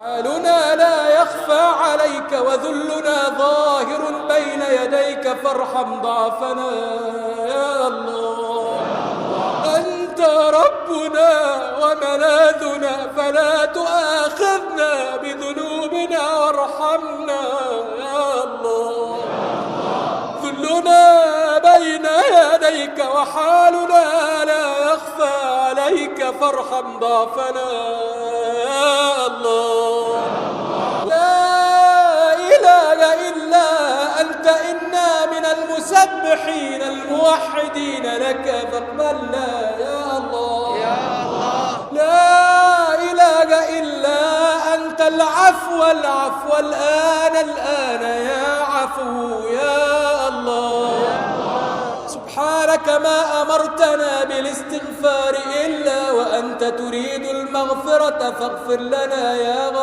حالنا لا يخفى عليك وذلنا ظاهر بين يديك، فارحم ضعفنا يا الله. أنت ربنا وملاذنا، فلا تؤاخذنا بذنوبنا وارحمنا يا الله. ذلنا بين يديك وحالنا لا يخفى عليك، فارحم ضعفنا يا الله. لا إله إلا أنت، إنا من المسبحين الموحدين لك، فاقبلنا يا الله. لا إله إلا أنت، العفو العفو، الآن الآن يا عفو يا الله. سبحانك ما أمرتنا بالاستغفار إلا وأنت تريد المغفرة، فاغفر لنا يا غفور.